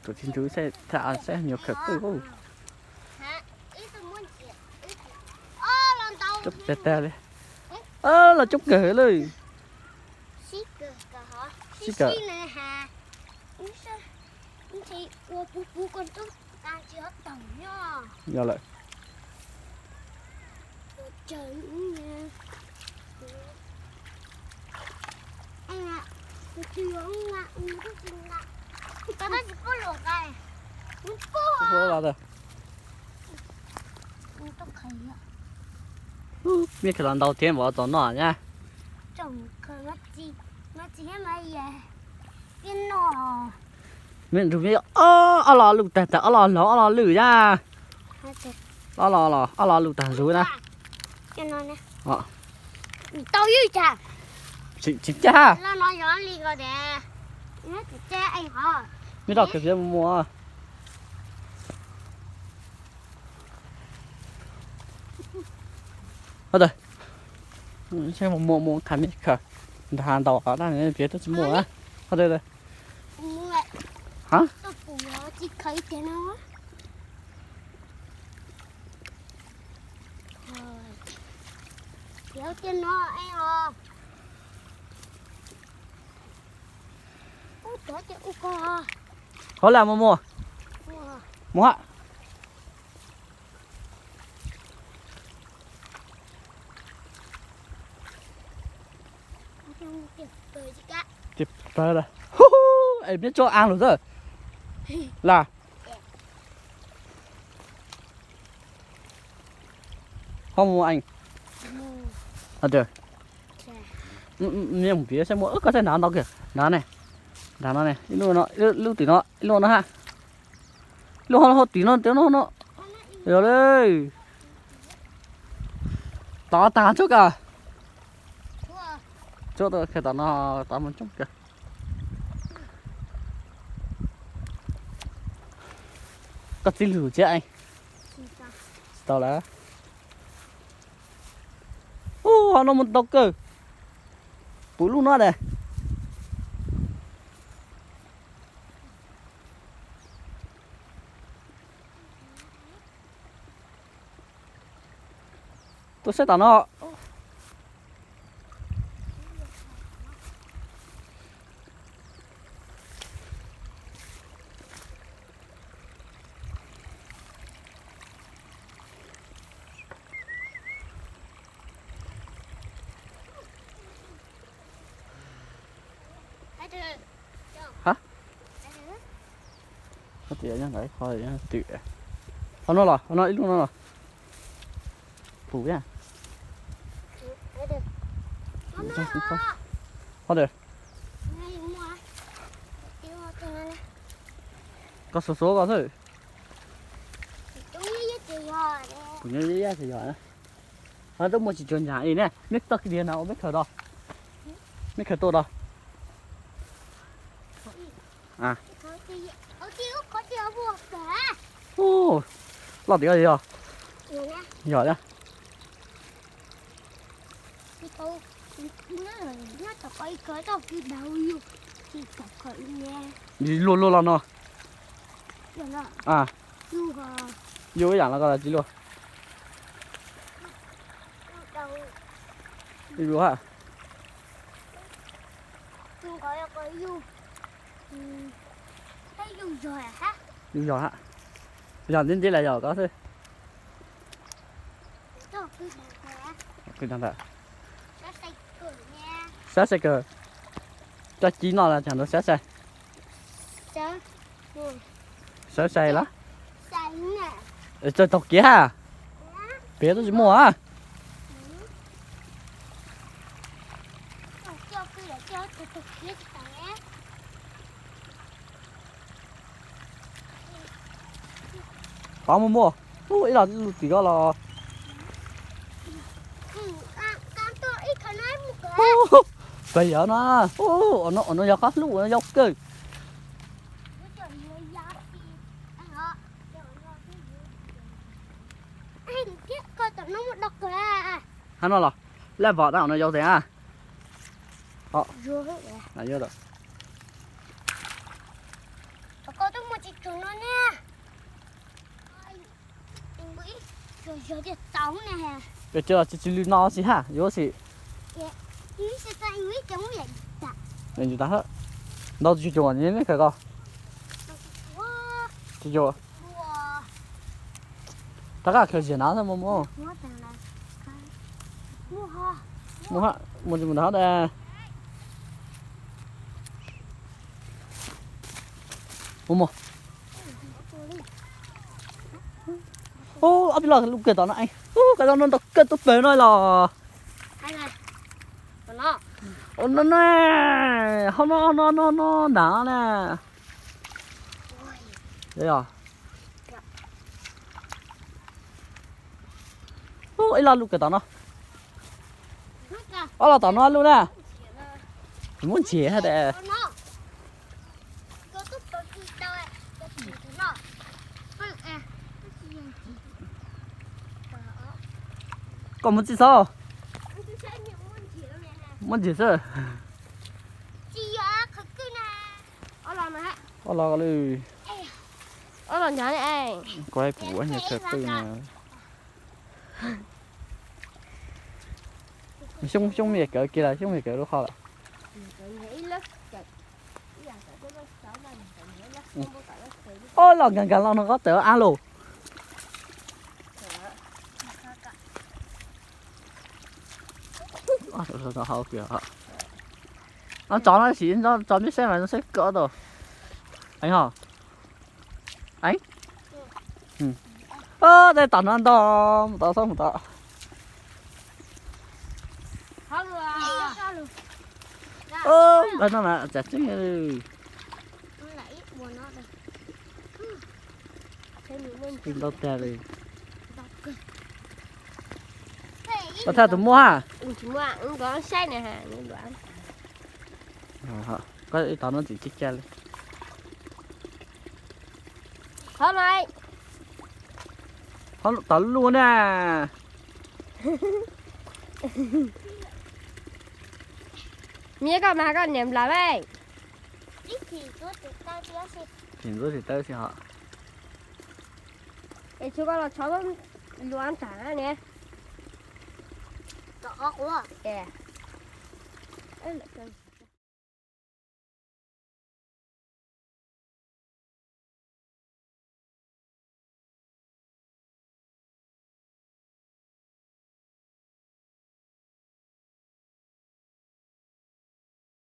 Tus txiv ntsuv saib, saib nyuag khaws pwj. Coob tag tag li. Los coob kawg li. Sib kawm. Yog lawm. Mej khaws los ntau thiab, npaum txog no na. Mej nrug mej ob los lwj tag tag, ob los laug ob los lwj yaj. Ob los, ob los lwj tag zuv na. Tsis caj. Mej rau khaws piav mus mus. Mus mus tham mej khaws, nrog ntaus qhov dab piav twb tsis muaj. Hov lawm mus mus. Mus hab. Es peb tso as lug xwb. Las. Ho mus ees. Mej mus piav saib muaj, koj saib nrad ntau kiag, nrad ne, nrad no ne, ib lub no, lub tim no, ib lub no hab. Lub ho tim no, tim no no. Yog le. Tod tag tsuag kawg. Tsuag tod, khe tom no, tod mus coob kawg. Koj txib lug thiab. Tsis tau lawm. Ub, ho no mus ntau kawg. Puv lub no de. Tuaj saib tom no. Hab, ho no los, ho no ib lub no los. Pum thiab. Ho de. Koj xuav xuav koj xwb. Kuv nyob ib yam ces yog. Ho twb muaj tsis tsuas ntsag li ne, mej txoj kev diav na ua mej khaws tau. Mej khaws tuaj tau. Loj tiag yog. Yog. Luaj luaj los no. Yuj ib yam los ko tsis luaj. Yuj ha. Yuj yog ha. Yog ntxim ntxim las yog ko xwb. Sab sai kawg. Coj cib noj los cas nrov sab sai. Sab sai lawm. Txawj taug kev ha. Pem twb tsis muaj. Tod muaj muaj. Ib los lub tim ko los. Pem yog no. Ua no yog qab hlub, ua no yau kawg. Hab no los, laj vam tab no yau tes a. Yog. Tsis tau no ne. Pes tsawg los tsis tsis lwm no xis hab yuav xim. Ntau tsis cuag ne kawg ko. Tsis cuag. Rov qab khaws ziag na mus mus. Mus mus ntawd hab. Mus mus. Ob peb lo lub kawg tom no, koj no ntau kawg tuaj pawg no los. Ua no ne, ho no no no no nrad na. Ib lo lub kawg tom no. Ob lo tom no lub na. Muab nrhiav hab de. Koj mus txij xwb. Muab nrhiav xwb. Ob lo li. Kuv hais puas nyias khaws pw na. Xyoob xyoob me kawv kiag lawm, xyoob me kawv lub qhov lawm. Ob lo nkag nkag los no qhov tawm av lawm. Tsov no sim tsov npib saib mas saib kawg tau. Eev ho. Eev. Tej tom no ntau, mus tod xwb mus tod. Npawg no mas tsam tseeb. Ntau tag li. Koj thaj tus muaj ha. Koj ib tod no tseem cig cag li. Tod luj na. Mib koj mas koj niam nplaum. Tsis tawb si ho. Es tshuav koj los tshov luav nram ne.